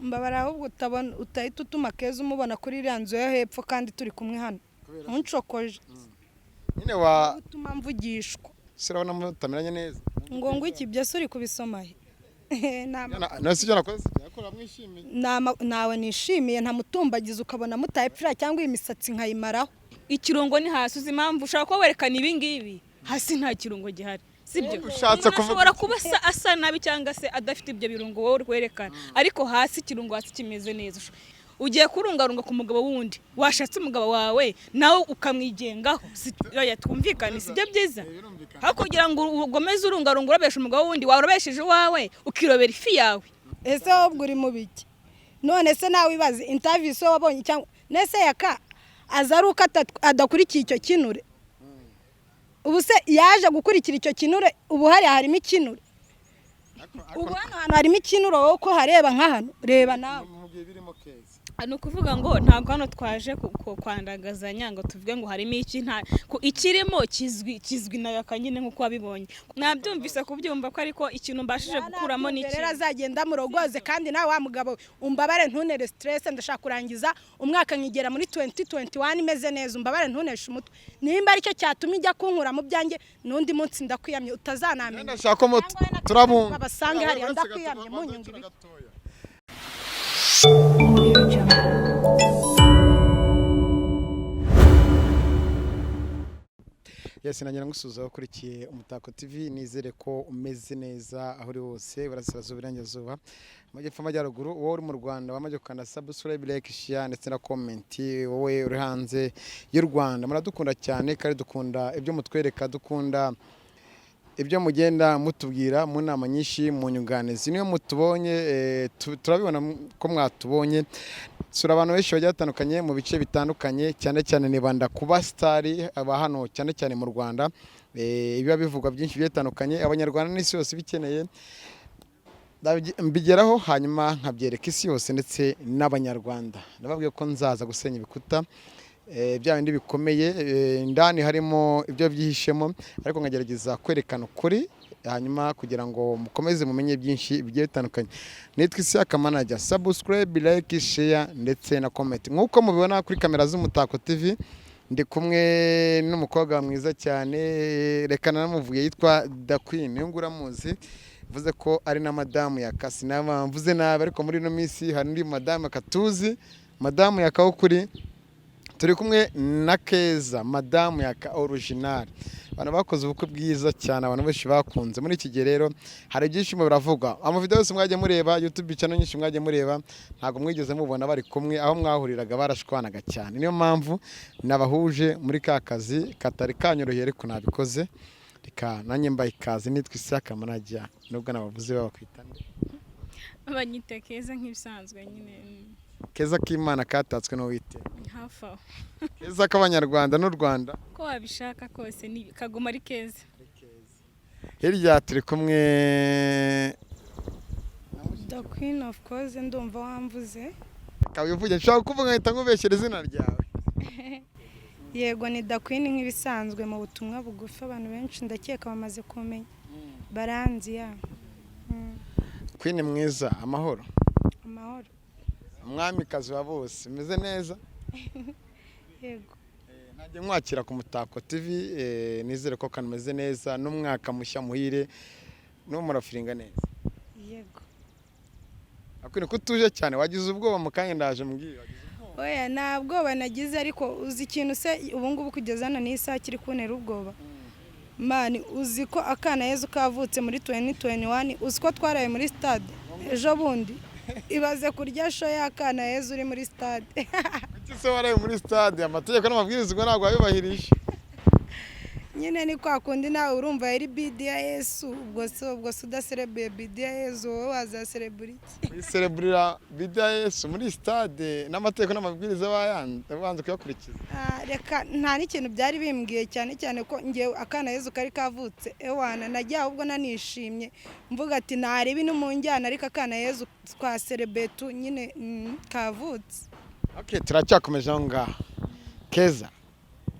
Mbabara ahubwo utabona utahita utuma Keza umubona kuri iriya nzu yo hepfo kandi turi kumwe hano. Ntuncokoje. Nyine wa Utuma mvugishwa. Se urabona mutameranye neza? Ngo iki byose uri kubisoma he? No si ibyo nakoze, yakora mwishimiye. Nawe nishimiye ntamutumbagiza ukabona mutaye pfira cyangwa iyi misatsi nkayimaraho. Ikirungo ni hasi. Uzi impamvu ushobora kuba werekana ibi ngibi, hasi nta kirungo gihari, sibyo? Ushatse Umuntu kuvuga ashobora kuba asa nabi cyangwa se adafite ibyo birungo wowe uri kwerekana, ariko hasi ikirungo hasi kimeze neza. Ugiye kurungarunga ku mugabo wundi, washatse umugabo wawe nawe ukamwigengaho. Oya, twumvikane, sibyo byiza? Aho kugira ngo ugomeze urungarunga urobesha umugabo wundi, warobesheje uwawe ukirobera ifi yawe. Ese wowe ubwo uri mu biki? None se nawe ibaze interview se wabonye cyangwa nese Yaka aza ari uko adakurikiye icyo kinure? Ubu se yaje gukurikira icyo kinure? Ubu hariya harimo ikinure, ubu hano hantu harimo ikinure. Wowe ko hareba nka hano, reba nawe. Mubwiye birimo Keza. Ni ukuvuga ngo ntabwo hano twaje kwandagazanya ngo tuvuge ngo harimo iki. Nta ikirimo kizwi na Yaka nyine nk'uko wabibonye. Nabyumvise kubyumva ko, ariko ikintu mbashije gukuramo ni rero iki? Azagenda murogoze. Kandi nawe wa mugabo, umbabare ntunere stress. Ndashaka kurangiza umwaka nkigera muri 2021 imeze neza. Umbabare ntuneshe umutwe. Nimba aricyo cyatumye ujya kunkura mu byanjye, n'undi munsi ndakwiyamye utazanamenya. Ndashaka ko Cyangwa we na turabunga. Babasange hariya, ndakwiyamye munyunga ibi. Audio Jungle. Yes, nangira ngusuhuza ukurikiye Umutako TV. Nizere ko umeze neza aho uri hose, iburasirazuba, iburengerazuba, amajyepfo, amajyaruguru. Wowe uri mu Rwanda wamaze gukanda subscribe, like, share ndetse na comment. Wowe uri hanze y'u Rwanda, muradukunda cyane kandi dukunda ibyo mutwereka, dukunda ibyo mugenda mutubwira mu nama nyinshi, mu nyunganizi. Niyo mutubonye, turabibona ko mwatubonye. Sura abantu benshi bagiye batandukanye mu bice bitandukanye, cyane cyane nibanda kuba star aba hano cyane cyane mu Rwanda. Ibiba bivugwa byinshi bigiye bitandukanye, Abanyarwanda n'isi yose bikeneye, mbigeraho hanyuma nkabyereka isi yose ndetse n'Abanyarwanda. Nababwiye ko nzaza gusenya ibikuta, bya bindi bikomeye, indani harimo ibyo byihishemo, ariko nkagerageza kwerekana ukuri hanyuma kugira ngo mukomeze mumenye byinshi bigiye bitandukanye. Nitwa Isiyaka Manager. Subscribe, like, share ndetse na comment. Nk'uko mubibona kuri kamera z'Umutako TV, ndi kumwe n'umukobwa mwiza cyane, reka nanamuvuge, yitwa Da Queen. Uyu nguyu uramuzi, mvuze ko ari na madamu ya Kasi nama mvuze nabi, ariko muri ino minsi hari undi madamu katuzi, madamu ya Kawukuri. Turi kumwe na Keza, madamu ya Ka original. Abantu bakoze ubukwe bwiza cyane, abantu benshi bakunze. Muri iki gihe rero hari ibyishimo biravugwa. Amavideo yose mwagiye mureba, YouTube channel nyinshi mwagiye mureba, ntabwo mwigeze mubona bari kumwe. Aho mwahuriraga barashwanaga cyane. Niyo mpamvu nabahuje muri ka kazi katari kanyoroheye, ariko nabikoze. Reka nanjye mbaye ikaze. Nitwa Isaka Manager. Nubwo nabavuze, babakwita nde? Banyita Keza nk'ibisanzwe nyine. Keza k'Imana katatswe n'Uwiteka. Hafi aho. Keza k'Abanyarwanda n'u Rwanda. Ko wabishaka kose ni kaguma ari keza. Hirya turi kumwe The Queen, of course, ndumva wamvuze. Kawivuge, nshobora kuvuga nkahita nkubeshyera izina ryawe. Yego, ni The Queen nk'ibisanzwe. Mu butumwa bugufi abantu benshi ndakeka bamaze kumenya, baranzi ya. Queen mwiza, amahoro? Amahoro. Umwamikazi wa bose, umeze neza? Yego. Najye nkwakira ku Mutako TV. Nizere ko kanameze neza n'umwaka mushya muhire n'uwo murafiringa neza. Yego. Queen, ko utuje cyane, wagize ubwoba mu kanya ndaje mbwira, wagize ubwoba? Oya, nta bwoba nagize, ariko uzi ikintu se ubu ngubu kugeza hano n'iyi saha kiri kuntera ubwoba? Man, uzi ko akana Yezu kavutse muri 2021? Uzi ko twaraye muri stade ejo bundi? Ibaze kurya show y'akana Yezu uri muri stade. Kuki se waraye muri stade? Amategeko n'amabwiriza ubwo ntabwo wayubahirije? Nyine ni kwa kundi nawe urumva yari birthday ya Yesu. Ubwo se udaserebuye birthday ya Yesu, wowe wazaserebura iki? Kuyisereburira birthday ya Yesu muri stade n'amategeko n'amabwiriza bayanze kuyakurikiza. Ah, reka, nta n'ikintu byari bimbwiye, cyane cyane ko ngewe akana Yezu kari kavutse. Ewana, nagiye ahubwo nanishimye, mvuga ati ntarebe no mu njyana, ariko akana Yezu twaserebetu nyine, kavutse. Okay, turacyakomeje aho ngaho. Keza,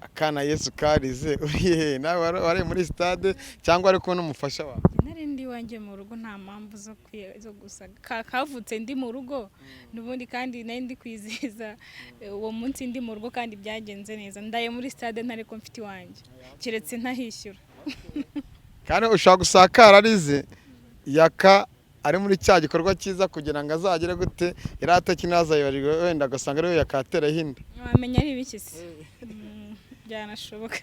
akana Yesu karize uri hehe? Nawe wari muri stade cyangwa wari kumwe n'umufasha wawe? Nari ndi Iwanjye mu rugo nta mpamvu zo gusaga. Kavutse ndi mu rugo n'ubundi, kandi nari ndi kwizihiza uwo munsi ndi mu rugo, kandi byagenze neza. Ndaye muri stade ntari ko mfite iwanjye, keretse ntahishyura. Kandi ushobora gusakara arize Yaka ari muri cya gikorwa cyiza kugira ngo azagere gute irata kinazayibarirwe, wenda agasanga ariwe yakateraho inda. Wamenya ari ibiki se? Byanashoboka.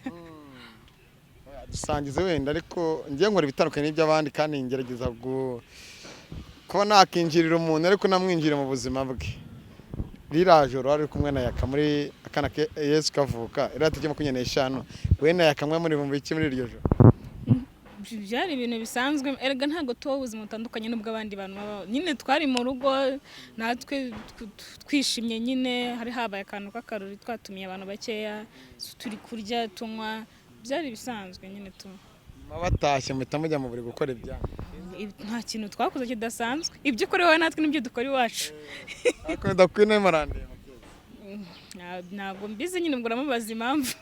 Dusangize wenda, ariko ngiye nkora ibitandukanye n'iby'abandi kandi ngerageza kuba nakinjirira umuntu ariko namwinjira mu buzima bwe. Ririya joro wari uri kumwe na Yaka muri akana ke Yesu kavuka, iriya tariki 25, we na Yaka mwe muri mu biki muri iryo joro? Byari ibintu bisanzwe erega, ntabwo tuba ubuzima butandukanye n'ubw'abandi bantu babaho. Nyine twari mu rugo natwe twishimye nyine, hari habaye akantu k'akarori, twatumiye abantu bakeya, turi kurya, tunywa, byari bisanzwe nyine tu. Muba batashye muhita mujya mu buri gukora ibyanyu? Nta kintu twakoze kidasanzwe. Ibyo ukora iwawe natwe nibyo dukora iwacu. Ariko ndakwine murandeba. Ntabwo mbizi nyine, ubwo uramubaza impamvu.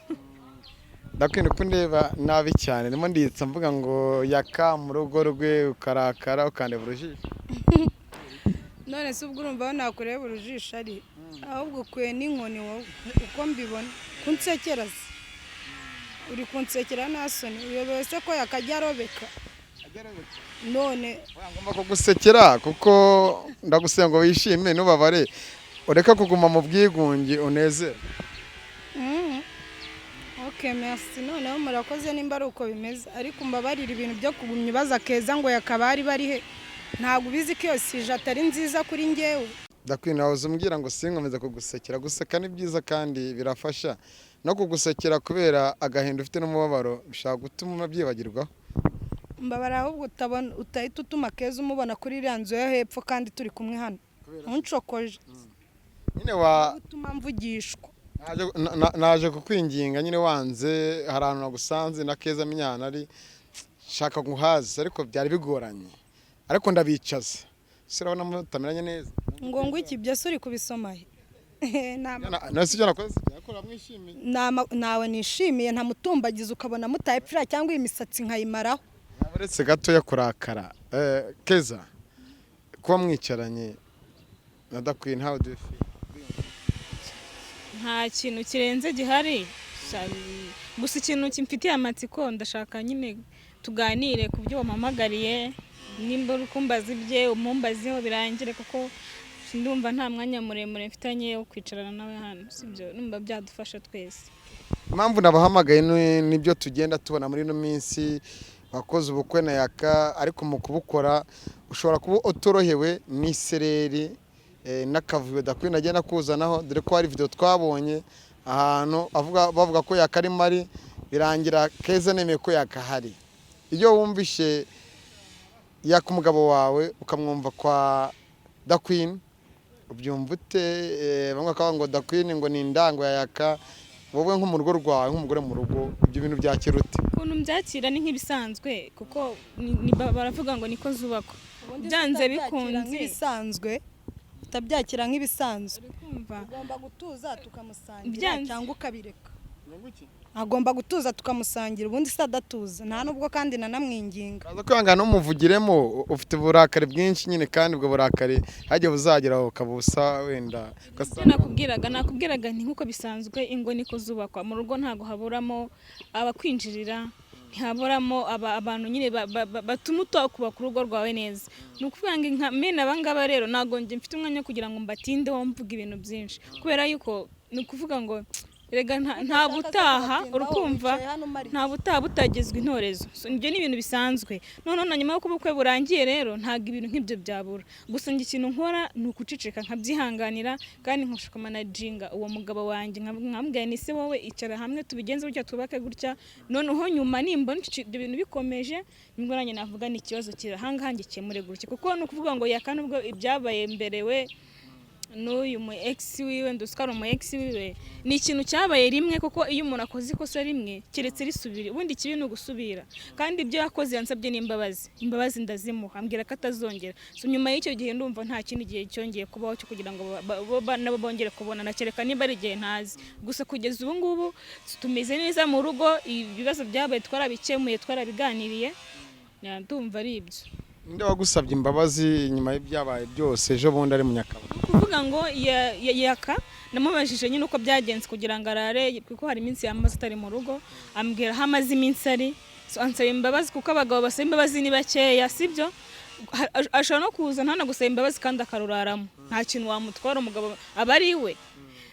Ndakwine ko ndeba nabi cyane, ndimo nditsa mvuga ngo Yaka mu rugo rwe ukarakara ukandeba urujisho. None se ubwo urumva aho nakureba urujisho ari? Ahubwo ukwiye n'inkoni wowe uko mbibona. Kunsekera se uri kunsekera nta soni? Uyobewe se ko yakajya arobeka none? Ngomba kugusekera kuko ndagusenga ngo wishime, ntubabare, ureke kuguma mu bwigunge, unezere. Ok, merci. Noneho murakoze nimba ari uko bimeze, ariko mbabarira, ibintu byo kugumya ubaza Keza ngo yakabari bari he, ntabwo ubizi ko iyo sujet atari nziza kuri njyewe? Ndakwina wahoze umbwira ngo sinkomeze kugusekera. Guseka ni byiza kandi birafasha, no kugusekera kubera agahinda ufite n'umubabaro bishobora gutuma byibagirwaho. Mbabara ahubwo utabona utahita utuma Keza umubona kuri iriya nzu yo hepfo kandi turi kumwe hano, ntuncokoje. Nyine wa Utuma mvugishwa. Naje kukwinginga nyine wanze. Hari ahantu nagusanze na Keza amenya ari shaka nguhaze, ariko byari bigoranye, ariko ndabicaza. Ese urabona mutameranye neza? Ngo iki? Ibyo se uri kubisoma he? Na si ibyo nakoze yakora mwishimiye? Nawe nishimiye ntamutumbagiza ukabona mutaye pfira cyangwa iyi misatsi nkayimaraho. Uretse gatoya kurakara, Keza, kuba mwicaranye na Dakwin, how do you feel? Nta kintu kirenze gihari. Gusa ikintu kimfitiye amatsiko, ndashaka nyine tuganire ku byo wampamagariye. Nimba uri kumbaza ibye, umumbazeho birangire, kuko ndumva nta mwanya muremure mfitanye wo kwicarana nawe hano. Sibyo? Numva byadufasha twese. Impamvu nabahamagaye nibyo tugenda tubona muri ino minsi. Wakoze ubukwe na Yaka, ariko mu kubukora ushobora kuba utorohewe n'isereri n'akavuyo Dakwin agenda kuzanaho, dore ko hari video twabonye ahantu avuga, bavuga ko Yaka arimo ari birangira Keza nemeye ko Yaka ahari. Iyo wumvishe Yaka umugabo wawe ukamwumva kwa Dakwin, ubyumva ute? Bamwe bakavuga ngo Dakwin ngo ni indango ya Yaka. Wowe nko mu rugo rwawe, nk'umugore mu rugo, ibyo bintu byakira ute? Ukuntu mbyakira ni nk'ibisanzwe, kuko baravuga ngo niko zubakwa byanze bikunze. Nk'ibisanzwe, utabyakira nk'ibisanzwe. Uri kumva? Ugomba gutuza tukamusangira Byanze. cyangwa ukabireka. Agomba gutuza tukamusangira, ubundi se adatuza nta nubwo kandi nanamwinginga. Uraza kwihangana umuvugiremo, ufite uburakari bwinshi nyine, kandi ubwo burakari hagiye buzagera aho ukaba ubusa wenda Ibyo nakubwiraga nti nk'uko bisanzwe ingo niko zubakwa. Mu rugo ntabwo haburamo abakwinjirira, ntihaburamo abantu nyine batuma utakubaka urugo rwawe neza. Ni ukuvuga ngo nka mene abangaba rero, ntabwo njye mfite umwanya wo kugira ngo mbatindeho mvuga ibintu byinshi, kubera yuko ni ukuvuga ngo erega nta butaha, urukumva, nta butaha butagezwa intorezo. So, ibyo ni ibintu bisanzwe. Noneho na nyuma y'uko ubukwe burangiye rero, ntabwo ibintu nk'ibyo byabura. Gusa njye ikintu nkora ni ukuceceka nkabyihanganira, kandi nkashaka managinga uwo mugabo wanjye, nkamubwira ni se wowe icara hamwe tubigenze gutya, twubake gutya. Noneho nyuma nimbona ibyo bintu bikomeje, nibwo nanjye navuga ni ikibazo kiri ahangaha ngikemure gutya, kuko ni ukuvuga ngo Yaka nubwo ibyabaye mbere we n'uyu mu ex wiwe, nduzi ko ari umu ex wiwe, ni ikintu cyabaye rimwe, kuko iyo umuntu akoze ikosa rimwe keretse risubira, ubundi ikibi ni ugusubira. Kandi ibyo yakoze yansabye n'imbabazi, imbabazi ndazimuha, ambwira ko atazongera. So nyuma y'icyo gihe ndumva nta kindi gihe cyongeye kubaho cyo kugira ngo nabo bongere kubonana, kereka niba ari igihe ntazi. Gusa kugeza ubu ngubu tumeze neza mu rugo, ibibazo byabaye twarabikemuye, twarabiganiriye. Ya, ndumva ari ibyo. Ninde wagusabye imbabazi nyuma y'ibyabaye byose ejo bundi ari mu Nyakabanda? Ni ukuvuga ngo Yaka namubajije nyine uko byagenze kugira ngo arare, kuko hari iminsi yamaze atari mu rugo, ambwira aho amaze iminsi ari. So, ansaba imbabazi, kuko abagabo basaba imbabazi ni bakeya, sibyo? Ashobora no kuza ntanagusaba imbabazi kandi akaruraramo, nta kintu wamutwara, umugabo aba ari iwe.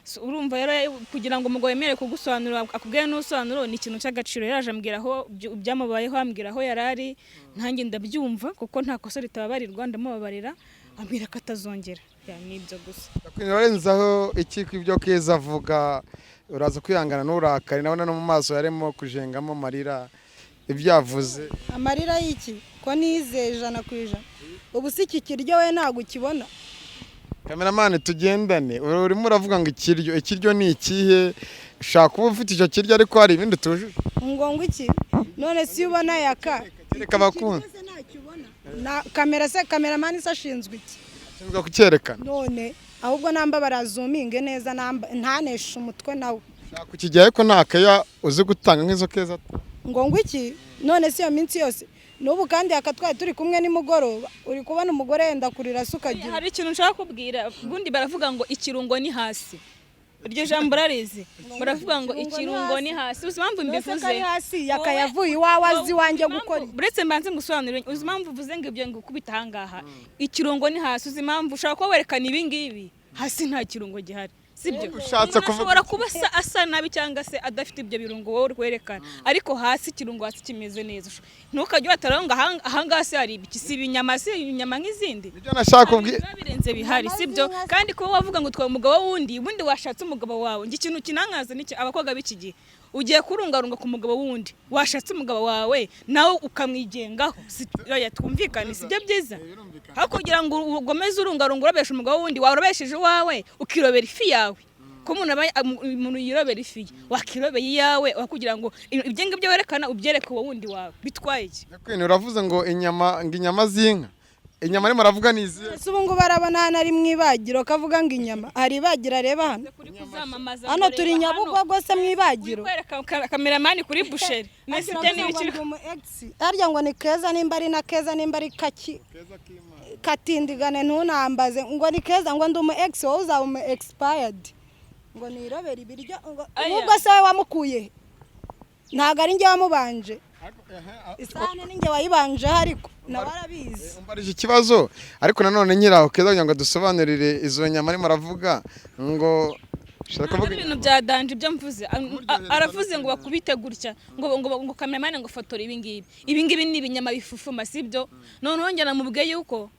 So, urumva rero, kugira ngo umugabo yemere kugusobanurira, akubwire n'ubusobanuro, ni ikintu cy'agaciro. Yaraje ambwira aho byamubayeho, ambwira aho yari ari, ntanjye ndabyumva, kuko nta kosa ritababarirwa, ndamubabarira, ambwira ko atazongera. Ya, ni ibyo gusa. Urarenzaho iki ku ibyo Keza avuga? Uraza kwihangana n'urakari, nabona no mu maso yarimo kujengamo amarira ibyo yavuze. Amarira y'iki, ko nizeye 100%? Ubu si iki kiryo we ntabwo ukibona? Cameraman, tugendane. Urimo uravuga ngo ikiryo, ikiryo ni ikihe? Ushaka kuba ufite icyo kiryo, ariko hari ibindi tujuje. Ngo iki? None si ubona Yaka? Kereka abakunzi. Ikiryo se ntacyo ubona? Na kamera se, cameraman se ashinzwe iki? Ashinzwe kucyerekana. None ahubwo namba barazuminge neza, namba ntaneshe umutwe nawe. Ushaka kukijyayo, ko nta keya uzi gutanga nk'izo Keza. Ngo iki? None si iyo minsi yose n'ubu kandi yakatwaye turi kumwe nimugoroba, uri kubona umugore yenda kurira se ukagira? Hari ikintu nshaka kubwira. Ubundi baravuga ngo ikirungo ni hasi, iryo jambo urarizi? Baravuga ngo ikirungo ni hasi. Uzi impamvu None se mbivuze? Kari hasi, yakayavuye iwawe azi iwanjye gukora iki? Uretse mbanze ngusobanurire. Uzi impamvu uvuze ngo ibyo, ngo ukubita ahangaha, ikirungo ni hasi? Uzi impamvu? Ushobora kuba werekana ibi ngibi, hasi nta kirungo gihari, sibyo? Ushatse Umuntu kuvuga ashobora kuba asa nabi cyangwa se adafite ibyo birungo wowe uri kwerekana, ariko hasi ikirungo hasi kimeze neza. Ntukajye uhataraho ngo ahangaha se hari ibiki? Si ibinyama, si ibinyama nk'izindi. Nibyo nashaka kubwira. Biba birenze bihari, sibyo? Kandi kuba wavuga ngo utwaye umugabo wundi, ubundi washatse umugabo wawe. Njye ikintu kinankaza ni abakobwa b'iki gihe, ugiye kurungarunga ku mugabo wundi, washatse umugabo wawe nawe ukamwigengaho. Oya, twumvikane, sibyo byiza? Aho kugira ngo ugomeze urungarunga urobesha umugabo wundi, warobesheje iwawe, ukirobera ifi yawe. Ko umuntu aba umuntu yirobera ifi ye, wakirobeye iyawe, aho kugira ngo ibyo ngibyo werekana ubyereke uwo wundi wawe, bitwaye iki? Queen, uravuze ngo inyama, ngo inyama z'inka, inyama arimo aravuga ni izihe? Ese ubu ngubu arabona hano ari mu ibagiro, kavuga ngo inyama? Hari ibagiro areba hano? Kuri kuzamamaza Hano ngo turi reba. Nyabugogo se mu ibagiro? Uri kwereka cameraman kuri boucherie mbese, ibyo ni ibikiri? Harya ngo ni Keza, nimba ari na Keza, nimba ari Kaki katindigane, ntunambaze ngo ni Keza, ngo ndi umu ex, wowe uzaba umu expired, ngo nirobere ibiryo ngo. Aya. Ubwo se wowe wamukuye he? Ntabwo ari njye wamubanje, isahani ni njye wayibanjeho, ariko nawe arabizi. Umbarije ikibazo, ariko nanone nyiraho Keza kugira ngo dusobanurire izo nyama arimo aravuga ngo ushaka Ntabwo kuvuga. ari ibintu bya danger ibyo mvuze. Aravuze ngo bakubite gutya, ngo cameraman ngo fotora ibi ngibi. Ibi ngibi ni ibinyama bifufuma, sibyo? Noneho njye namubwiye yuko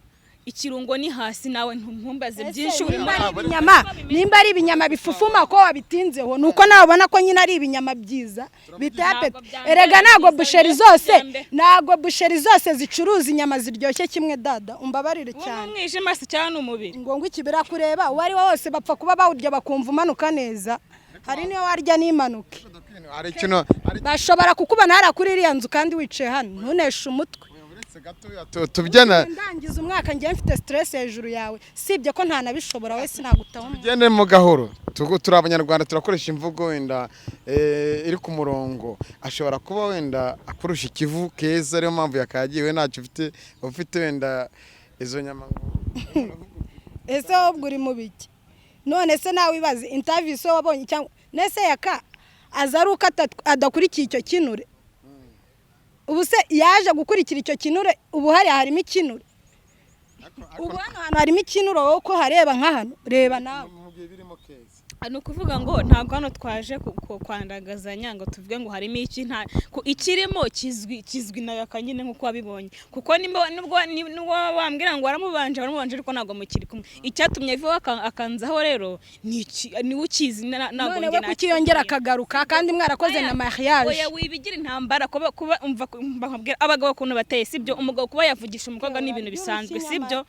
ikirungo ni hasi, nawe ntumbaze byinshi. Nimba ari ibinyama, nimba ari ibinyama bifufuma, ko wabitinzeho, ni uko nawe ubona ko nyine ari ibinyama byiza biteye appétit. Ntabwo Erega ntabwo byiza, boucherie byiza zose, byambe. ntabwo boucherie zose zicuruza inyama ziryoshye kimwe. Dada, umbabarire Uwo ni cyane. umwijima se cyangwa ni umubiri? Ngo iki birakureba? Uwo ari we wose bapfa kuba bawurya bakumva umanuka neza, hari niyo warya n'impanuke. Hari ikintu hari Bashobora kukubona hariya kuri iriya nzu kandi wicaye hano, ntuneshe umutwe. Uretse gatoya tubyena. Ndangiza umwaka ngiye mfite stress hejuru yawe, sibye ko ntanabishobora, we sinagutaho umuntu. Tugende mu gahoro. Turi abanyarwanda, turakoresha imvugo wenda iri ku murongo. Ashobora kuba wenda akurusha ikivu Keza, ariyo mpamvu yakagiye, we ntacyo ufite, ufite wenda izo nyama ngo Ese wowe ubwo uri mu biki? None se nawe ibaze interview se wabonye cyangwa nese Yaka aza ari uko adakurikiye icyo kinure? Ubu se yaje gukurikira icyo kinure? Ubu hariya harimo ikinure, ubu hano hantu harimo ikinure, wowe ko hareba nka hano, reba nawe. Ni ukuvuga ngo ntabwo hano twaje kwandagazanya ngo tuvuge ngo harimo iki. Nta ikirimo kizwi, kizwi na Yaka nyine nk'uko wabibonye, kuko nubwo wambwira ngo waramubanje, waramubanje, ariko ntabwo mukiri kumwe. Icyatumye vuba akanzaho rero ni iki? Niwe ukizi, ntabwo None njye we kuki yongera nakikubwira. akagaruka kandi mwarakoze na mariage? Oya, wibigira intambara. Kuba umva nkubwira abagabo ukuntu bateye, sibyo? Umugabo kuba yavugisha umukobwa ni ibintu bisanzwe, sibyo?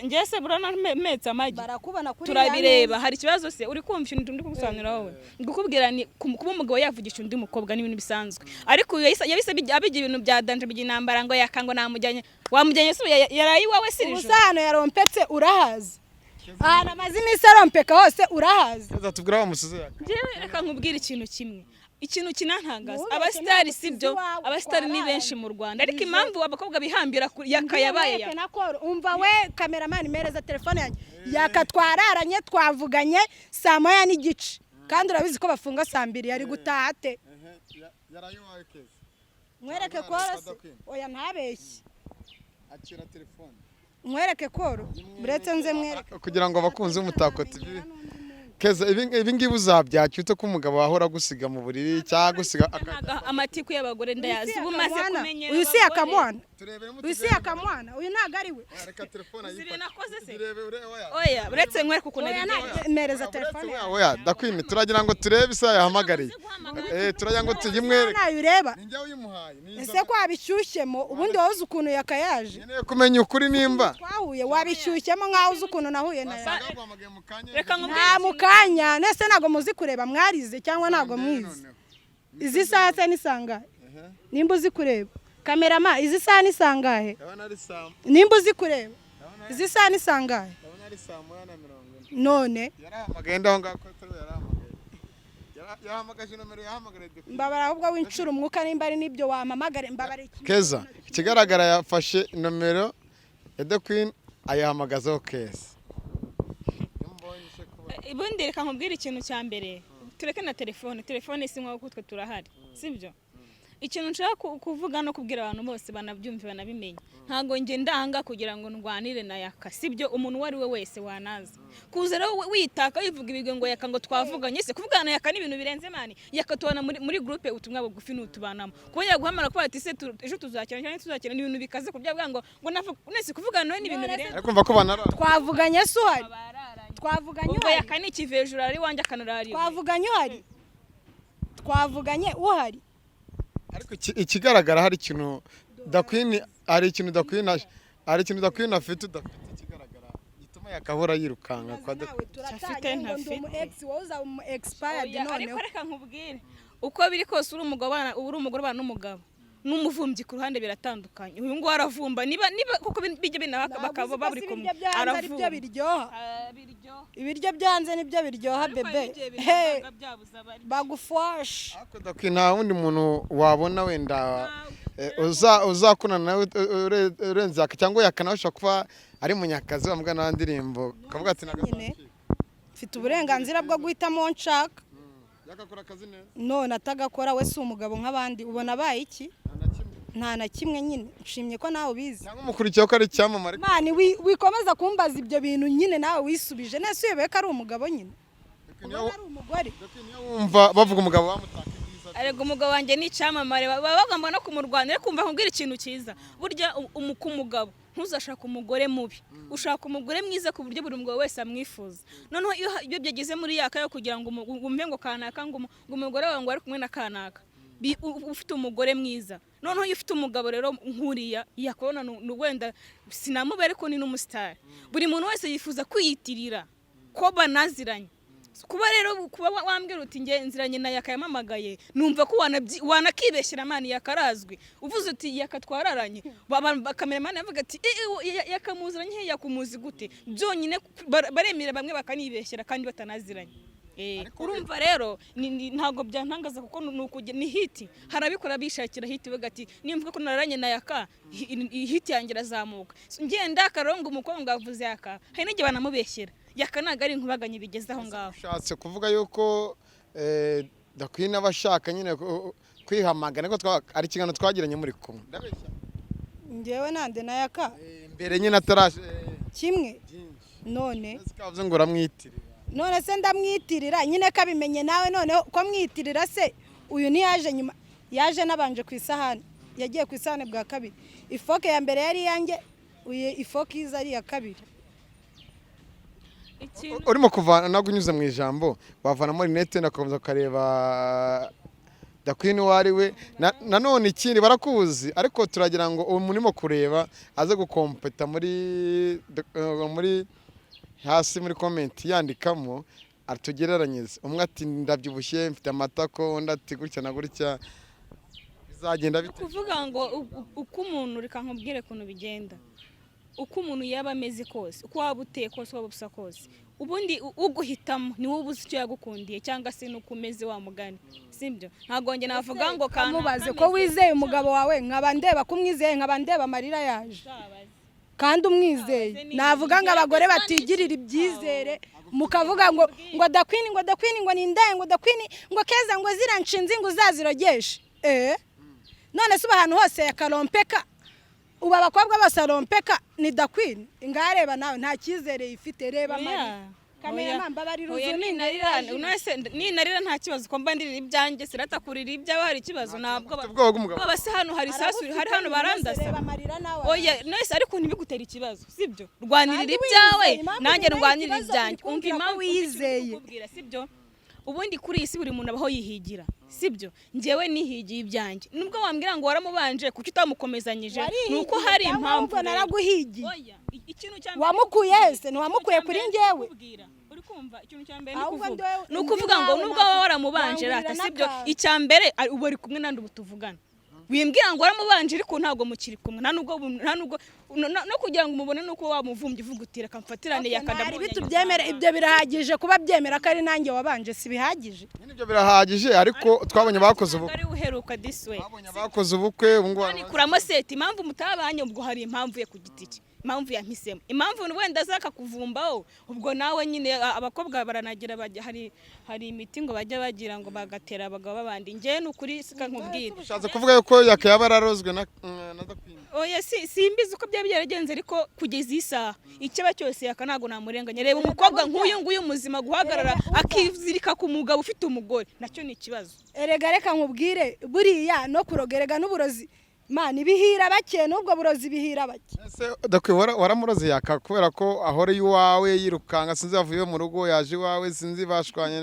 Njye se burana metse amagi? Barakubona kuri Turabireba, hari ikibazo se? Uri kumva ikintu ndi kugusobanurira wowe? Ndikubwira ni kuba umugabo yavugisha undi mukobwa ni ibintu bisanzwe, ariko uyu yahise abigira ibintu bya danger, bigira intambara, ngo Yaka ngo namujyanye. Wamujyanye se? Yaraye iwawe si Ubu ijoro? se ahantu yarompetse urahazi? Ahantu amaze iminsi arompeka hose urahazi? Keza, tubwire aho wamusize Yaka. Njyewe reka nkubwire ikintu kimwe. Ikintu kinantangaza, Ntubeshye, abasitari ntabwo si byo, tuzi iwawe, abasitari ni twararanye. benshi mu Rwanda, ariko Nijoro. impamvu abakobwa bihambira yaka yabaye Mwereke na call. Umva we cameraman, mereza telefone yanjye. Yaka twararanye, twavuganye saa 1:30, kandi urabizi ko bafunga saa 2. Yari gutaha ate? Yarayiwaye Keza. Mwereke call se? Oya, ntabeshye. Akira telefone. Mwereke call, uretse nze mwereke. Kugira ngo abakunzi b'Umutako TV, Keza, ibi ngibi uzabyakira ute ko umugabo wahora agusiga mu buriri cyangwa agusiga Ntabwo amatiku y'abagore ndayazi, ubu maze kumenyera Uyu si abagore. Yakamwana? Turebere. Uyu si Yakamwana? Uyu ntabwo ari we. Reka telefone. Ziri nakoze se? Zirebe, urebe, oya. Oya, uretse nkwereke ukuntu Oya, abigenza. mereza telefone Oya, yawe. oya, Dakwini, turagira ngo turebe isaha yahamagariye. Turagira ngo tuyimwereke. Nayo ureba. Ni njye uyimuhaye. Ni Ese ko wabishyushyemo? Ubundi wowe uzi ukuntu yakayaje? Nkeneye kumenya ukuri nimba Twahuye wabishyushyemo nkaho uzi ukuntu nahuye nayo. Wasanga baguhamagaye mu kanya. Reka nkubwire Nta ikintu. mu kanya nese. Ntabwo muzi kureba, mwarize cyangwa ntabwo mwize? Noneho. Izi saha se ni sangahe? Nimba uzi kureba, cameraman, izi saha ni sangahe? Ndabona ari saa Nimba uzi kureba, izi saha ni sangahe? Ndabona ari saa 1:40. None Yarahamagaye, ndaho ngaho ko atari we yarahamagaye. Yahamagaje nomero yahamagariye The Mbabara ahubwo w'incura umwuka, nimba ari n'ibyo wampamagare, mbabara iki? Keza, ikigaragara yafashe nomero ya The Queen ayihamagazaho Keza. Ubundi reka nkubwire ikintu cya mbere, tureke na telefone. Telefone si nko twe turahari, sibyo? Ikintu nshaka kuvuga no kubwira abantu bose banabyumve banabimenye, ntabwo njye ndanga kugira ngo ndwanire na Yaka, sibyo? Umuntu uwo ari we wese wanaza kuza rero witaka wivuga ibigwi ngo Yaka ngo twavuganye se, kuvugana na Yaka ni ibintu birenze, man. Yaka tubana muri groupe, ubutumwa bugufi n'utubanamo. Kuba yaguhamara kuba ati se ejo tuzakina cyangwa tuzakina, ni ibintu bikaze kubyo avuga ngo navuga nese kuvugana nawe ni ibintu birenze. Ariko kumva ko banara Twavuganye se uhari? Twavuganye Ubwo uhari? Yaka ni ikivejuru, ari iwanjye akanarara iwe. Twavuganye uhari? Twavuganye uhari? Ariko ikigaragara hari ikintu The Queen, hari ikintu The Queen, hari ikintu The Queen afite udafite, ikigaragara gituma yakahora yirukanka kwa The Nawe turatanye ngo ndi umu Ntafite. ex, wowe uzaba umu expired. Oya, ariko Noneho reka nkubwire, uko biri kose uri umugabo uri umugore ubana n'umugabo n'umuvumbyi ku ruhande biratandukanye. Uyu nguyu aravumba, niba kuko bijya binaba bakaba bari kumwe. Ibiryo byo hanze ari byo Aravumba. biryoha. Ah, biryoha. Ibiryo byo hanze nibyo biryoha. Ariko hari Bebe n'igihe he biryoha byabuze abari. Bagufashe. Ariko The Queen, nta wundi muntu wabona wenda uzakunana nawe urenze Yaka, cyangwa Yaka nawe ashobora kuba ari munyakazi wa mugana wa ndirimbo kavuga ati Nyine mfite uburenganzira bwo guhitamo uwo nshaka. Yakakora akazi neza. None atagakora, we si umugabo nk'abandi? Ubona abaye iki? Nta na kimwe. Nta na kimwe nyine. Nshimye ko nawe ubizi. Cyangwa umukurikiyeho ko ari icyamamare. Man, wikomeza kumbaza ibyo bintu nyine, nawe wisubije nese. Uyobewe ko ari umugabo nyine? Ubona ari umugore? The Queen, niyo wumva bavuga umugabo bamutaka ibyiza. Arega umugabo wanjye ni icyamamare, baba bagomba no kumurwanira. Kumva nkubwira ikintu cyiza, burya ku mugabo ntuzashake umugore mubi, ushaka umugore mwiza ku buryo buri mugabo wese amwifuza. Noneho iyo byageze muri yaka yo kugira ngo wumve ngo kanaka ngo umugore wawe ngo ari kumwe na kanaka, ufite umugore mwiza. Noneho iyo ufite umugabo rero nkuriya yakubona wenda sinamube, ariko ni n'umusitari, buri muntu wese yifuza kwiyitirira ko banaziranye. Kuba rero kuba wambwira uti nge nziranye na Yaka yamamagaye, numva ko wanakibeshyera, man. Yaka arazwi. Uvuze uti Yaka twararanye, cameraman yavuga ati: "Eh, eh, Yaka muziranye he? Yakumuzi gute?" Byonyine baremera bamwe bakanibeshyera kandi batanaziranye. Urumva rero ntabwo byantangaza kuko ni hit. Hari abikora bishakira hit, baga ati nimvuga ko nararanye na Yaka, hit yanjye irazamuka. So, ngenda akarongo umukobwa ngo avuze Yaka, hari n'igihe banamubeshyera. Yaka ntabwo ari inkubaganyi bigeze aho ngaho. Ushatse kuvuga yuko The Queen aba ashaka nyine kwihamagara, niko ari ikiganiro twagiranye muri kumwe, ndabeshya? Ngewe nande na Yaka? Mbere nyine ataraje. Kimwe. Byinshi. None Ese kavuze ngo uramwitirira? None se ndamwitirira nyine kabimenye nawe? Noneho ko mwitirira se, uyu ntiyaje nyuma? Yaje nabanje ku isahani, yagiye ku isahani bwa kabiri. Ifoke ya mbere yari iyanjye, uyu ifoke iza ari iya kabiri. Ikintu Urimo kuvana ntabwo unyuze mu ijambo, wavanamo rinete ugakomeza ukareba The Queen uwo ari we. Nanone ikindi, barakuzi, ariko turagira ngo uwo muntu urimo kureba aze gukompeta muri hasi muri comment yandikamo atugereranyirize. Umwe ati ndabyibushye, mfite amatako, undi ati gutya na gutya, bizagenda bite? Kuvuga ngo uko umuntu, reka nkubwire ukuntu bigenda. Uko umuntu yaba ameze kose, uko waba uteye kose, waba usa kose, ubundi uguhitamo ni wowe uba uzi icyo yagukundiye cyangwa se n'uko umeze, wa mugani, sibyo? Ntabwo njye navuga ngo kanaka Kamubaze ko ameze wizeye umugabo wawe, nkaba ndeba ko umwizeye, nkaba ndeba amarira yaje Uzabaze. kandi umwizeye. Navuga ngo abagore batigirira ibyizere, mukavuga ngo Dakwini, ngo Dakwini, ngo ni indaya, ngo Dakwini, ngo Keza, ngo ziriya nshinzi ngo uzazirogeshe. None se ubu ahantu hose yakarompeka, ubu abakobwa bose arompeka ni Dakwini? Ngareba nawe, nta cyizere yifite, reba amarira. Oya. Kameramani, mbabarira. Oya, uzuminga. Ninarira none ninarira nta kibazo, ko mba ndirira ibyanjye, siratakurira ibyawe, hari ikibazo? Ntabwo Ufite ubwoba bw'umugabo. Baba se hano hari isasu, hari hano barandasa. Reba amarira nawe. Oya, none ariko ntibigutere ikibazo, sibyo? Rwanirira Kandi ibyawe, wiyizeye, impamvu nanjye bintera ndwanirira ikibazo, ibyanjye. uri Umva kumbwira ko impamvu, umva ikintu wiyizeye. ndi kukubwira, sibyo? Ubundi kuri iyi si buri muntu abaho yihigira, sibyo? Njyewe nihigiye ibyanjye. Nubwo wambwira ngo waramubanje, kuki utamukomezanyije? Ni uko hari cyangwa impamvu ahubwo rero. Naraguhigiye. Oya, ikintu cya mbere Wamukuye hese? Ntiwamukuye ikintu cya kuri mbere njyewe? Ndikukubwira. Uri kumva? Ikintu cya mbere ni Ahubwo ukuvuga, ni ndi ukuvuga ngo nawe nubwo waba waramubanje, nangurira rata, sibyo? n'akantu. Icya mbere ubu ari kumwe nandi, ubu tuvugana wimbwira ngo waramubanje, ariko ntabwo mukiri kumwe, nta nubwo no kugira ngo umubone nuko wamuvumbye uvuga uti reka mfatirane. Ntari bitubyemere, ibyo birahagije. Kuba byemera ko ari nanjye wabanje, si bihagije? Nyine ibyo birahagije, ariko twabonye bakoze ubukwe. Ari uheruka this way. Twabonye abakoze ubukwe ubu ngubu. Kandi kuramo seti, impamvu mutabanye, ubwo hari impamvu ye ku giti cye, impamvu yampisemo, impamvu wenda azakakuvumbaho. Ubwo nawe nyine abakobwa baranagira bajya, hari imiti ngo bajya bagira ngo bagatera abagabo babandi. Njyewe ni ukuri sika nkubwire. Ushatse kuvuga yuko yaka yaba yararozwe na Dakwini? Oya, si simbizi uko byaba byaragenze, ariko kugeza iyi saha icyaba cyose yaka ntabwo namurenganya. Reba umukobwa nk'uyu nguyu muzima guhagarara akizirika ku mugabo ufite umugore, nacyo ni ikibazo. Erega reka nkubwire, buriya no kuroga, erega n'uburozi mana ibihira bake, n'ubwo burozi bihira bake. Ese Dakwi, waramuroze yaka kubera ko ahora iwawe yirukanka? Sinzi yavuye mu rugo yaje iwawe, sinzi bashwanye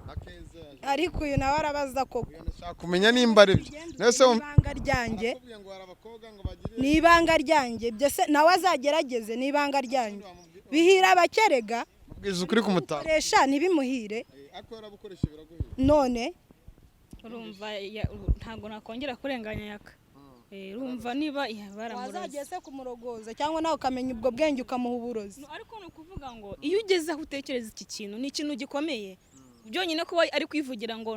na Keza yaje. Ariko uyu nawe arabaza koko. Ndashaka kumenya nimba ari byo. Nese Ni ibanga ryanjye. Arakubwiye ngo hari abakobwa ngo bagire Ni ibanga ryanjye ibyo, se nawe azagerageze, ni ibanga ryanjye. Bihira bake rega. Mubwiza ukuri kumutaka. Koresha ntibimuhire. Ariko yarabukoresha biraguhira. None Urumva ntabwo nakongera kurenganya yaka. Urumva niba baramuroze. Wazagiye se kumurogoza, cyangwa nawe ukamenya ubwo bwenge ukamuha uburozi? No, ariko ni ukuvuga ngo iyo ugeze aho utekereza iki kintu, ni ikintu gikomeye byonyine kuba ari kwivugira ngo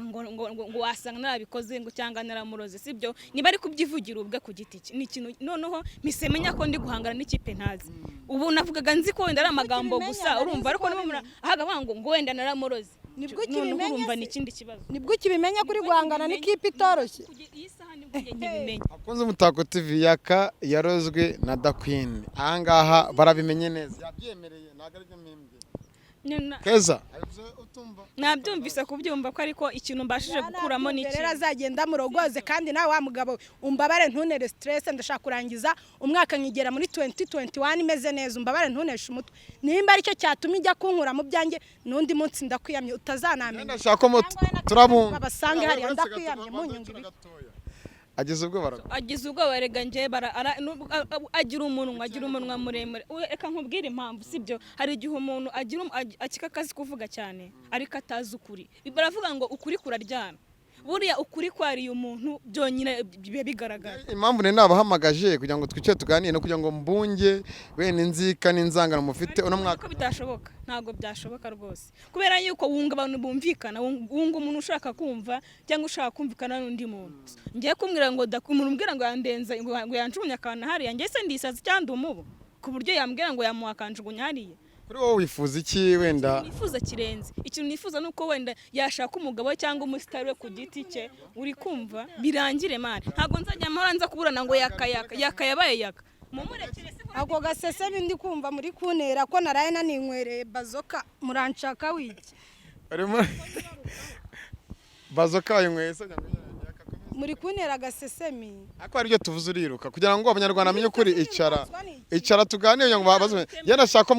wasanga narabikoze, ngo cyangwa naramuroze, sibyo? Niba ari kubyivugira ubwe ku giti cye, ni ikintu noneho mpise menya ko ndi guhangana n'ikipe ntazi. Ubu navugaga nzi ko wenda ari amagambo Ukibimenya, gusa nari urumva, nzi ariko ko niba wabimenya. ahaga ngo wenda naramuroze. Nibwo Noneho ukibimenya urumva se? ni ikindi kibazo. Nibwo ukibimenya kuri guhangana n'ikipe itoroshye. Iyi saha nibwo njye nkibimenya. Akunze Umutako TV, yaka yarozwe na Dakwini, ahangaha barabimenye neza, yabyemereye, ntabwo aribyo mpimbye. Keza utumva? Nabyumvise kubyumva ko, ariko ikintu mbashije gukuramo ni rero iki? Azagenda amurogoze. Kandi nawe wa mugabo we, umbabare ntunere stress. Ndashaka kurangiza umwaka nkigera muri 2021 imeze neza. Umbabare ntuneshe umutwe. Nimba aricyo cyatumye ujya kunkura mu byanjye, n'undi munsi ndakwiyamye, utazanamenya. Ndashaka ko turabunga. Babasange hariya, ndakwiyamye, munyunga ibi. Ageze ubwo bara Agize ubwoba rega. Njye agira umunwa muremure. Reka nkubwire impamvu, sibyo? Hari igihe umuntu agira akika akazi kuvuga cyane ariko atazi ukuri. Baravuga ngo ukuri kuraryana. Buriya ukuri kwariye umuntu byonyine biba bigaragara. Impamvu nari nabahamagaje kugira ngo twicare tuganire no kugira ngo mbunge bene inzika n'inzangano mufite uno mwaka. Ko bitashoboka, ntabwo byashoboka rwose, kubera yuko wunga abantu bumvikana, wunga umuntu ushaka kumva cyangwa ushaka kumvikana n'undi muntu. Ngiye kumbwira ngo umuntu umbwira ngo yandenze, ngo yanjugunye akantu hariya, njye se ndisazi cyangwa ndi umubu ku buryo yambwira ngo yamuha akanjugunya hariya? Kuri wowe wifuza iki wenda? Nifuza kirenze, ikintu nifuza ni uko wenda yashaka umugabo we cyangwa umusitari we ku giti cye, uri kumva, birangire man. Ntabwo nzajya mpora nza kuburana ngo yaka, yaka, yaka, yabaye yaka, mumurekere se. Ako gasesemi ndi kumva muri kuntera ko naraye naninywereye bazoka, muranshaka wiki? Urimo bazoka wayinyweye se? Muri kuntera agasesemi. Ariko hari ibyo tuvuze uriruka kugira ngo Abanyarwanda bamenye ukuri. Icara, icara tuganire kugira ngo babaze. Njye ndashaka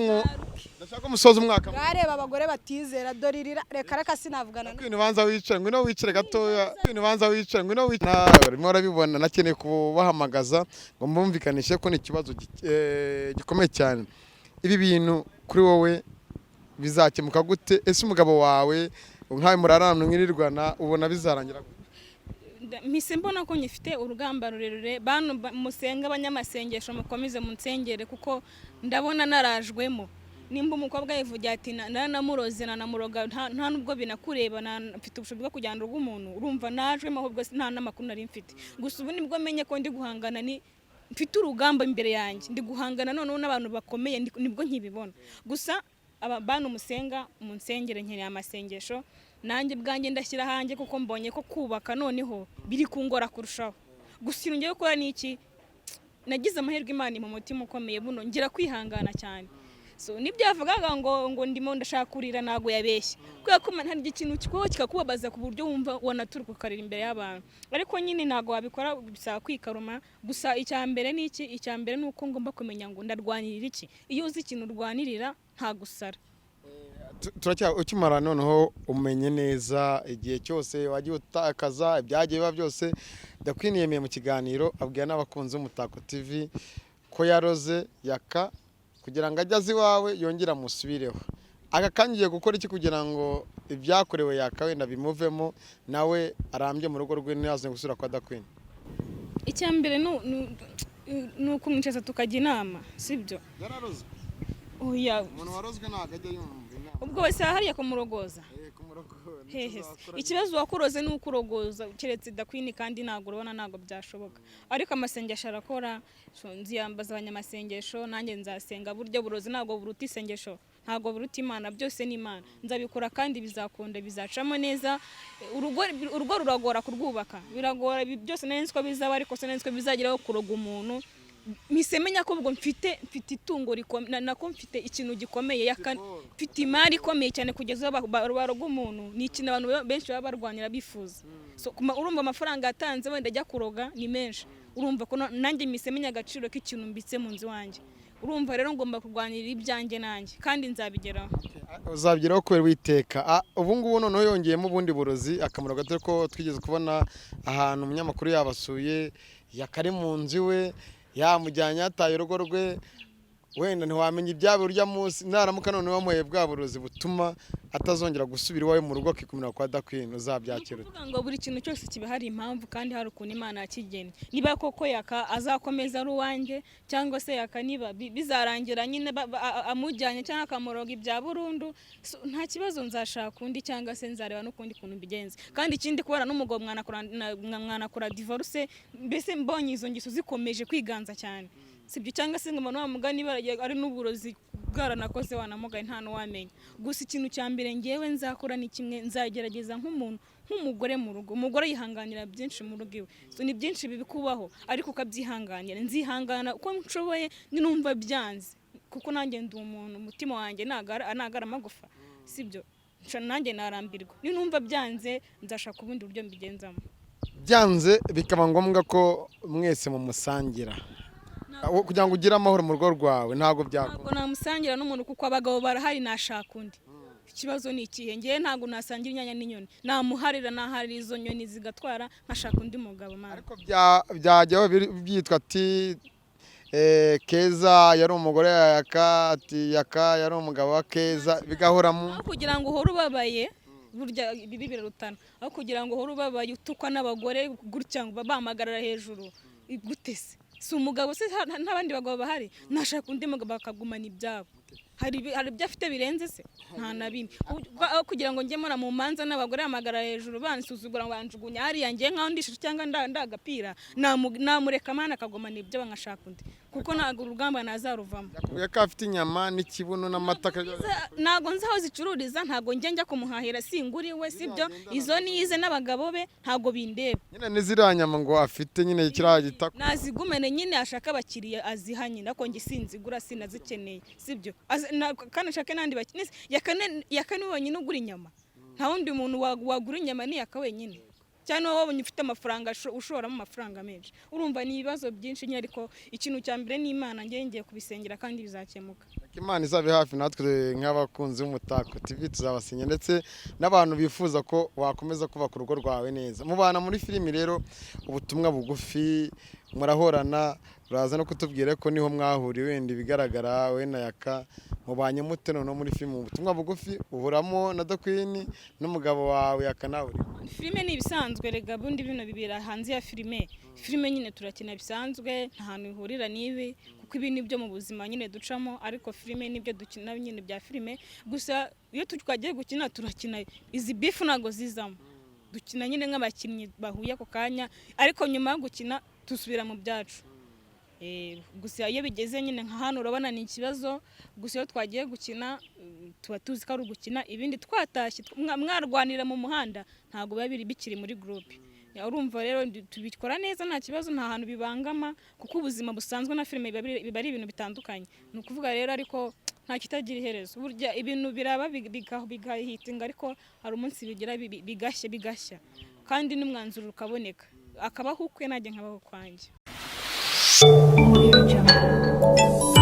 ko musoza umwaka. Bwareba abagore batizera, dore irira. Reka reka, sinavugana Ngwino ubanza wicare, ngwino wicare gatoya, ngwino ubanza wicare, ngwino wicare. Urimo urabibona, nakeneye kubahamagaza ngo mbumvikanishe ko ni ikibazo gikomeye cyane. Ibi bintu kuri wowe bizakemuka gute? Ese umugabo wawe nkawe murarana mwirirwana, ubona bizarangira gute? Mpise mbona ko nyifite urugamba rurerure. Bantu musenga, abanyamasengesho, mukomeze munsengere, kuko ndabona narajwemo. Nimba umukobwa yivugira ati: "Naranamuroze, nanamuroga," nta nubwo binakureba, mfite ubushobozi bwo kujyana urugo umuntu. Urumva najwemo, ahubwo nta n'amakuru nari mfite. Gusa ubu nibwo menye ko ndi guhangana, ni mfite urugamba imbere yanjye, ndi guhangana noneho n'abantu bakomeye, nibwo nkibibona. Gusa aba bantu musenga, munsengere, nkeneye amasengesho. Nanjye ubwanjye ndashyira hanjye, kuko mbonye ko kubaka noneho biri kungora kurushaho. Gusa ikintu ngiye gukora ni iki? Nagize amahirwe, Imana mu mutima ukomeye, buno ngira kwihangana cyane. So nibyo yavugaga ngo ndimo ndashaka kurira, ntabwo yabeshye, kubera ko hari ikintu kikubaho kikakubabaza ku buryo wumva wanaturuka ukarira imbere y'abantu, ariko nyine ntabwo wabikora, bisaba kwikaruma. Gusa icya mbere ni iki? Icya mbere ni uko ngomba kumenya ngo ndarwanirira iki. Iyo uzi ikintu urwanirira, nta gusara. Turacya ukimara noneho umenye neza igihe cyose wagiye utakaza, ibyagiye biba byose. The Queen yemeye mu kiganiro, abwira n'abakunzi b'Umutako TV ko yaroze Yaka kugira ngo ajye aza iwawe yongere amusubireho. Aka kanya ugiye gukora iki kugira ngo ibyakorewe Yaka wenda bimuvemo, nawe arambye mu rugo rwe, ntiyazanye gusubira kwa The Queen? Icya mbere ni ukumwicaza tukajya inama, sibyo? Yararozwe. Oya. Umuntu warozwe ntabwo ajya yumva inama. Ubwo wese hariya kumurogoza. Hehe se? Ikibazo wakuroze ni ukurogoza, keretse The Queen, kandi ntabwo urabona, ntabwo byashoboka. Ariko amasengesho arakora. So, nziyambaza abanyamasengesho, nanjye nzasenga. Burya burozi ntabwo buruta isengesho, ntabwo buruta Imana, byose ni Imana. Nzabikora kandi bizakunda, bizacamo neza. Urugo ruragora kurwubaka, biragora. Ibi byose nari nzi ko bizaba, ariko sinari nzi ko bizageraho kuroga umuntu. Mpise menya ko ubwo mfite itungo rikomeye, nako mfite ikintu gikomeye, mfite imari ikomeye cyane kugeza aho baroga umuntu. Ni ikintu abantu benshi baba barwanira, bifuza. So, urumva amafaranga yatanze wenda ajya kuroga ni menshi. Urumva ko nanjye mpise menya agaciro k'ikintu mbitse mu nzu iwanjye. Urumva rero ngomba kurwanirira ibyanjye nanjye, kandi nzabigeraho. Uzabigeraho kubera Uwiteka. Ubu ngubu noneho yongeyemo ubundi burozi, akamaro gato ko twigeze kubona ahantu umunyamakuru yabasuye, yakari mu nzu iwe, yamujyanye, yataye urugo rwe. Wenda ntiwamenya ibyabo urya munsi. Naramuka noneho wamuhaye bwa burozi butuma atazongera gusubira iwawe mu rugo, akikumira kwa The Queen, uzabyakira ute? Kuvuga ngo buri kintu cyose kiba hari impamvu kandi hari ukuntu Imana yakigennye. Niba koko Yaka azakomeza ari uwanjye, cyangwa se Yaka niba bizarangira nyine amujyanye cyangwa akamuroga ibya burundu, so, nta kibazo, nzashaka undi cyangwa se nzareba n'ukundi kuntu mbigenza. Kandi ikindi, kubana n'umugabo mwanakora divorce. Mbese mbonye izo ngeso zikomeje kwiganza cyane, sibyo? Cyangwa se ngo umuntu wa mugani baragiye ari n'uburozi bwaranakoze, wanamugaye, nta n'uwamenya. Gusa ikintu cya mbere ngewe nzakora ni kimwe: nzagerageza nk'umuntu, nk'umugore mu rugo. Umugore yihanganira byinshi mu rugo iwe. So, ni byinshi bibikubaho ariko ukabyihanganira. Nzihangana uko nshoboye. Ninumva byanze, kuko nanjye ndi umuntu, umutima wanjye ntago ari amagufa, sibyo? Nanjye narambirwa. Ninumva byanze, nzashaka ubundi buryo mbigenzamo. Byanze bikaba ngombwa ko mwese mumusangira kugira ngo ugire amahoro mu rugo rwawe, ntabwo byakunda? Ntabwo namusangira n'umuntu, kuko abagabo barahari, nashaka undi. Ikibazo ni ikihe? Ngewe ntabwo nasangira inyanya n'inyoni. Namuharira, naharira izo nyoni zigatwara, nkashaka undi mugabo, mana. Ariko byajyaho byitwa ati Keza yari umugore wa Yaka, ati Yaka yari umugabo wa Keza, bigahora mu Aho kugira ngo uhore ubabaye, burya ibibi birarutana. Aho kugira ngo uhore ubabaye, utukwa n'abagore gutya, ngo bamagarara hejuru gute se? Si umugabo se n'abandi bagabo bahari? Nashaka undi mugabo bakagumana ibyabo. Hari ibyo afite birenze se? Nta na bimwe. Aho kugira ngo njye mpora mu manza n'abagore bamagara hejuru, bansuzugura ngo banjugunya hariya, ngiye nkaho ndishije cyangwa ndagapira, namureka mana akagumana ibyo, nkashaka undi, kuko ntabwo urugamba nazaruvamo. Yakubwiye ko afite inyama n'ikibuno n'amata. Ntabwo nzi aho zicururiza, ntabwo njya kumuhahira, singura iwe, sibyo? Izo nize n'abagabo be, ntabwo bindeba. Nyine ni ziriya nyama ngo afite nyine kiriya gitako. Nazigumene nyine, ashaka abakiriya aziha nyine, ariko njye sinzigura, sinazikeneye, sibyo? Kandi ashake n'andi bakiriya. Yaka ni wenyine ugura inyama, nta wundi muntu wagura inyama, ni Yaka wenyine, cyane wowe wabonye ufite amafaranga, ushoramo amafaranga menshi. Urumva ni ibibazo byinshi nyine, ariko ikintu cya mbere ni Imana. Ngiye kubisengera kandi bizakemuka. Imana izabe hafi natwe nk'abakunzi b'Umutako TV, tuzabasinya, ndetse n'abantu bifuza ko wakomeza kubaka urugo rwawe neza. Mubana muri filimi rero, ubutumwa bugufi, murahorana, uraza no kutubwira ko niho mwahuriye wenda ibigaragara. We na Yaka mubanye mute noneho muri filimi? Ubutumwa bugufi, uhuramo na The Queen n'umugabo wawe Yaka, nawe urimo. Filime ni ibisanzwe rega, bundi bino bibera hanze ya filime. Filime nyine turakina bisanzwe, nta hantu bihurira n'ibi, kuko ibi ni byo mu buzima nyine ducamo, ariko filime nibyo dukina nyine bya filime gusa. Iyo twagiye gukina turakina, izi beef ntabwo zizamo. Dukina nyine nk'abakinnyi bahuye ako kanya, ariko nyuma yo gukina dusubira mu byacu. Gusa iyo bigeze nyine nka hano urabona ni ikibazo. Gusa iyo twagiye gukina, tuba tuzi ko ari ugukina, ibindi twatashye mwarwanira mu muhanda ntabwo biba biri bikiri muri groupe. Urumva rero tubikora neza, nta kibazo, nta hantu bibangama, kuko ubuzima busanzwe na filime biba ari ibintu bitandukanye. Ni ukuvuga rero, ariko nta kitagira iherezo burya, ibintu biraba bigahitinga, ariko hari umunsi bigera bigashya, bigashya kandi n'umwanzuro ukaboneka, akabaho ukwe nanjye nkabaho kwanjye. Audio Jungle.